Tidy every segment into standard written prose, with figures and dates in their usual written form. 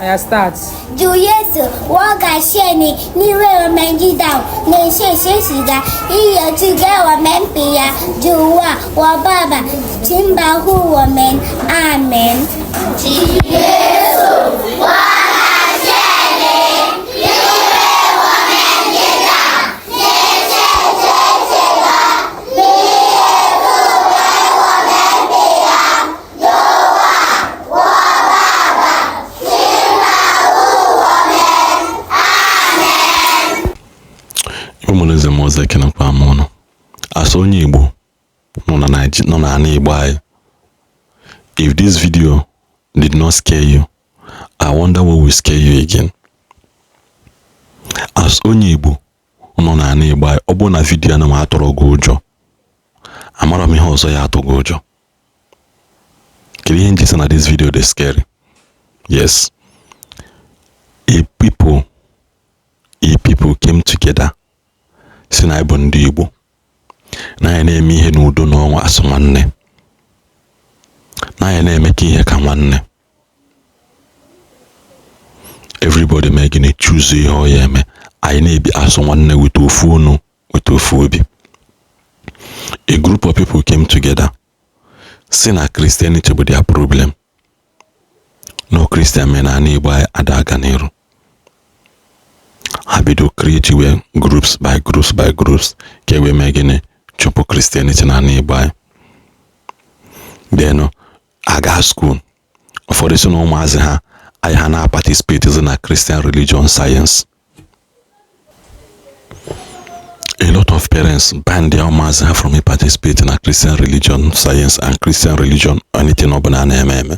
Oya, start. 主耶稣，我感谢你，你为我们祈祷，你是信实的，你有赐给我们平安。主啊，我爸爸，请保护我们，阿门。 Ụmụnne m ọzọ, ekenekwa m ụnụ. As onye Igbo nọ na nọ n'ala Igbo anyị, if this video did not scare you, I wonder what will scare you again. As onye Igbo nọ n'ala Igbo anyị, ọ bụrụ na video a na m atọrọ gị ụjọ, amara m ihe ọzọ ya atụ gị ụjọ. Kedu ihe nji sị na this video dị scary? Yes, a people came together, si na anyị bụ ndị Igbo, na anyị na-eme ihe n'udo na ọnwa asụ nwanne, na anyị na-emekọ ihe ka nwanne. Everybody mee gịnị? Choose ihe ọ ya eme. Anyị na-ebi asụ nwanne with ofu onu, with ofu obi. A group of people came together, si na Christianity bụ their problem, no Christian mee na ala Igbo anyị ada aga n'iru. Ha bido create wee groups by groups by groups ka e wee mee gịnị? Chụpụ Christianity na ala Igbo anyị. Then aga school, ụfọdụ si na ụmụazị ha anyị ha na-participate na Christian religion science. A lot of parents ban their ụmụazị ha from participate na Christian religion science and Christian religion anything ọbụla a na-eme eme.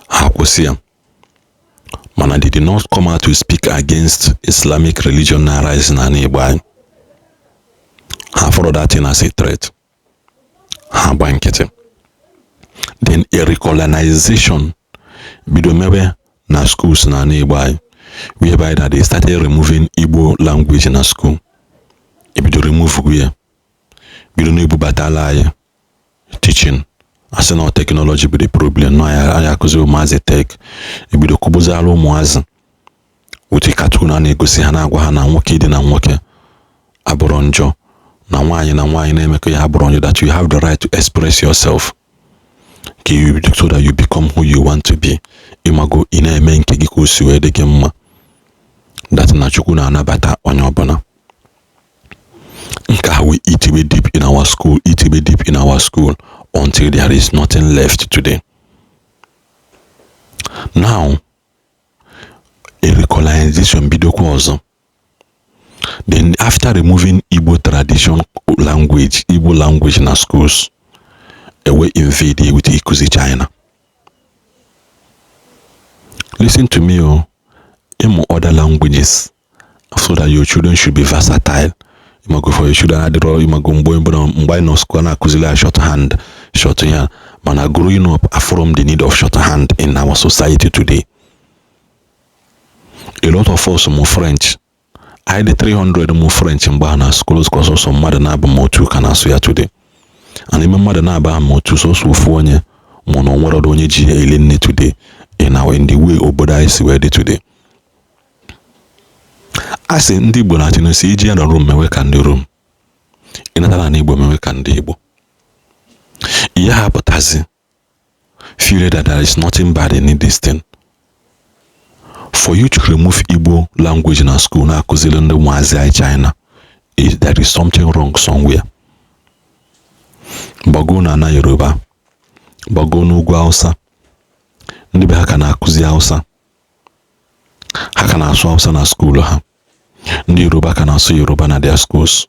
Ha kwụsị ya, mana they did not come out to speak against Islamic religion na arise na ala Igbo anyị. Ha follow that thing as a threat, ha gba nkịtị. Then a recolonization bido mewe na schools na ala Igbo anyị, whereby that they started removing Igbo language na school. Ebido remove ya, bido na-ebubatala anyị teaching, asị na technology bụ the problem, na anyị akụzi ụmụazị tech. Ebido kụgbuzala ụmụazị with cartoon a na-egosi ha, na-agwa ha na nwoke dị na nwoke abụrụ njọ, na nwaanyị na nwaanyị na-emekọ ya abụrụ njọ, that you have the right to express yourself, ka you so that you become who you want to be. Ịmago, ị na-eme nke gị ka o si wee dị gị mma, that na Chukwu na-anabata onye ọbụla. Nke a we itibe deep in our school, itibe deep in our school until there is nothing left today. Now a recolonization bidokwa ọzọ. Then after removing Igbo tradition language, Igbo language na schools, ewe invade with ikuzi China. Listen to me o. Ịmụ other languages so that your children should be versatile, ịmago, for your children adịrọ. Ịmago, mgbe anyị nọ school, na-akụziri ya shorthand, short ya, mana growing up, from the need of shorthand in our society today, a lot of us mụ French. Anyị dị 300 mụ French mgbe a na school, sọsọ mmadụ na-abụ ma otu ka na-asụ ya today, and ime mmadụ na-aba ma otu, sọsọ ofu onye mụ na onwere onye ji ele nne today in our in the way obodo anyị si wee dị today. A sị ndị Igbo na-achị si iji ya na Rom mewe ka ndị Rom, ịnatara na Igbo mewe ka ndị Igbo. Ihe ha pụtazi feel that there is nothing bad in this thing for you to remove Igbo language na school, na-akụziri ndị ụmụazị anyị China. Is there is something wrong somewhere. Gbago na ana Yoruba, gbago n'ugwu Hausa, ndị be ha ka na-akụzi Hausa, ha ka na-asụ Hausa na school ha. Ndị Yoruba ka na-asụ Yoruba na their schools.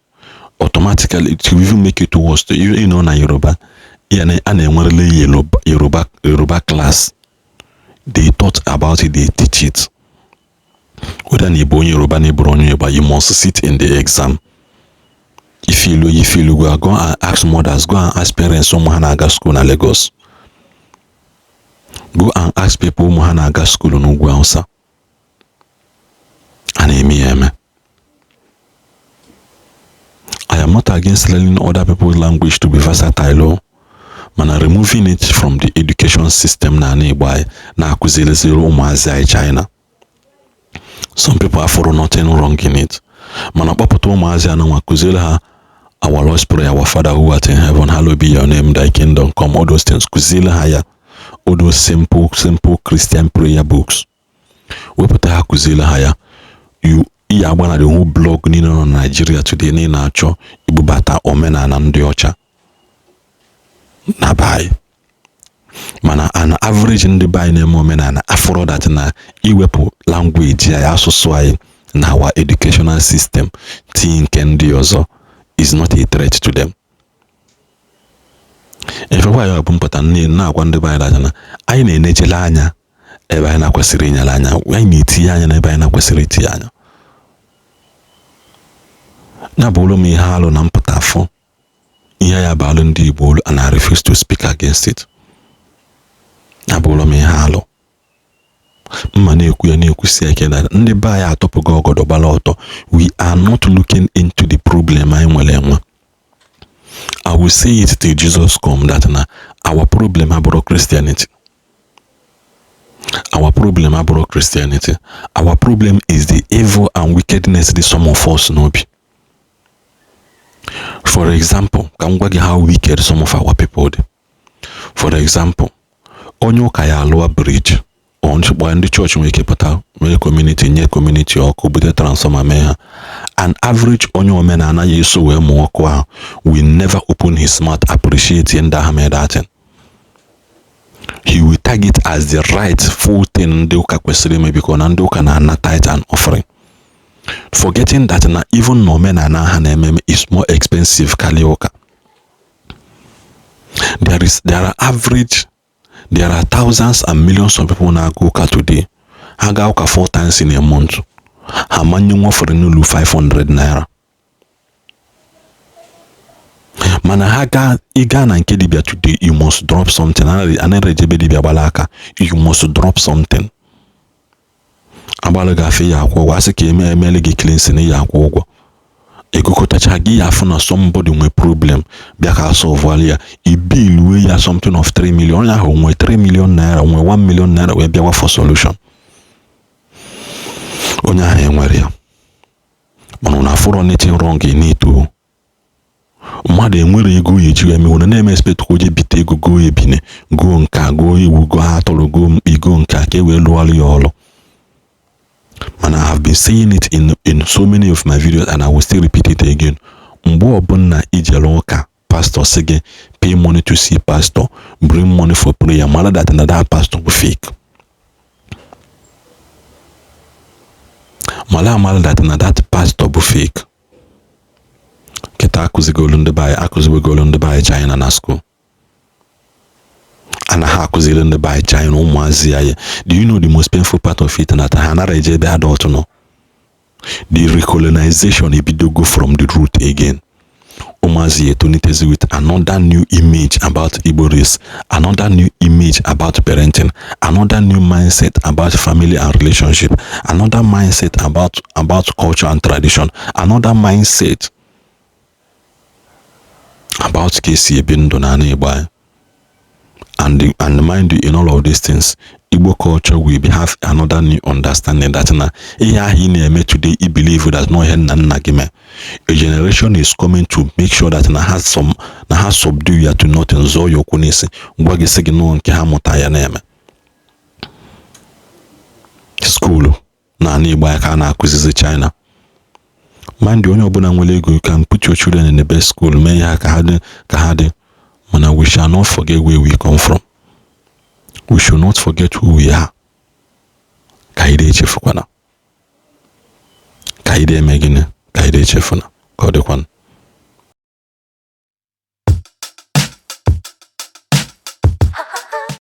Automatically, to even make it worse, to you know, na Yoruba a na-enwerele Yoruba class. They thought about it, they teach it. Whether na ịbụ onye Yoruba na ịbụrụ onye Yoruba, you must sit in the exam. If you go and ask mothers, go and ask parents ụmụ ha na-aga school na Lagos, go and ask people ụmụ ha na-aga school n'ugwu Hausa, a na-eme ya eme. I am not against learning other people's language to be versatile o, Mana removing it from the education system na ala Igbo anyị na-akụziriziri ụmụazị anyị China, some people afụrụ nothing wrong in it. Mana kpọpụta ụmụazị anụnwa, kụziere ha "Our Lord's Prayer", "Our Father who art in heaven, hallowed be your name, thy kingdom come", all those things, kụziere ha ya, all those simple simple Christian prayer books, wepụta ha, kụziere ha ya. You iyi agba na the whole blog niile nọ na Nigeria today na ị na-achọ ibubata omenala ndị ọcha na be anyị. Mana an average ndị be anyị na-eme omenala afọrọ that na iwepụ language anyị, asụsụ anyị na our educational system, tinye nke ndị ọzọ is not a threat to them. Efekwa ya bụ mpụta nne na-agwa ndị be anyị that na anyị na-enejele anya ebe anyị na-kwesịrị inyere anya, anyị na-etinye anya n'ebe anyị na-kwesịrị itinye anya. Ya bụ ụlọ m ihe alụ na mpụta afọ ihe ya bụ alụ ndị Igbo olu, and I refuse to speak against it. Ya bụ ụlọ m ihe alụ mma na-ekwu ya, na-ekwusi ike na ndị be anyị atọpụgo ọgọdọ gbara ọtọ. We are not looking into the problem anyị nwere enwe. I will say it till Jesus come that na our problem abụrụ Christianity. Our problem abụrụ Christianity. Our problem is the evil and wickedness dị some of us n'obi. For example, ka m gwa gị how wicked some of our people dị. For example, onye ụka ya alụọ bridge, kpọọ ndị chọọchị nwere ike pụta mee community, nye community ọkụ, bute transformer mee ha. An average onye omenala ya eso wee mụọ ọkụ ahụ will never open his mouth appreciate ndị ahụ mee that thing. He will tag it as the right full thing ndị ụka kwesịrị ime, because na ndị ụka na-ana tithe and offering, forgetting that na even na omenala ha na-eme is more expensive karịa ụka. There are average, there are thousands and millions of people na-aga ụka today. Ha gaa ụka four times in a month, ha manye nwa offering n'ụlọ 500 naira. Mana ha gaa, ịga na nke dibịa today, you must drop something. Anaghị ejebe dibịa gbara aka. You must drop something. Agbalụ gị afọ ya akwụ ụgwọ, asị ka eme emele gị cleansing ya akwụ ụgwọ. Egokọtacha gị ya afụ na somebody nwe problem bịa ka solve ya, ibilue ya something of 3 million. Onye ahụ nwee 3 million naira, nwee 1 million naira wee bịawa for solution, onye ahụ enwere ya. Mana na afụrọ nothing wrong in it o. Mmadụ enwere ego ya eji eme, na-eme expect ka o je bite ego, goo ebine, goo nka, goo ewu, goo atụrụ, goo mkpi, goo nka, ka e wee lụọrọ ya ọrụ. Mana I have been saying it in so many of my videos and I will still repeat it again. Mgbe ọbụla ijere ụka, pastor sị gị pay money to see pastor, bring money for prayer, mara that na that pastor bụ fake. Mara amara that na that pastor bụ fake. Kịta akụzigolu ndị be anyị, akụziwegolu ndị be anyị China na school. Anaghị akụziri ndị be anyị China, ụmụazị anyị. Do you know the most painful part of it? Na ha anara eje ebe adult nọ. The recolonization ebidogo from the root again. Ụmụazị etonitezi with another new image about Igbo race, another new image about parenting, another new mindset about family and relationship, another mindset about culture and tradition, another mindset about ka esi ebi ndụ n'ala Igbo anyị. And mind you, in all of these things, Igbo culture will be have another new understanding that na ihe ahụ ị na-eme today, I believe that no ihe nna nna gị mee. A generation is coming to make sure that na ha some na ha subdue ya to nothing, zọọ ya okwu n'isi, gwa gị sị gị nụọ nke ha mụta ya na-eme. School na ala Igbo anyị ka a na-akụzizi China. Mind you, onye ọbụla nwere ego, you can put your children in the best school, mee ya ka ha dị ka ha dị. Mana we shall not forget where we come from. We should not forget who we are. Ka anyị echefukwana, ka anyị eme gịnị, ka anyị echefuna ka ọ dịkwanụ.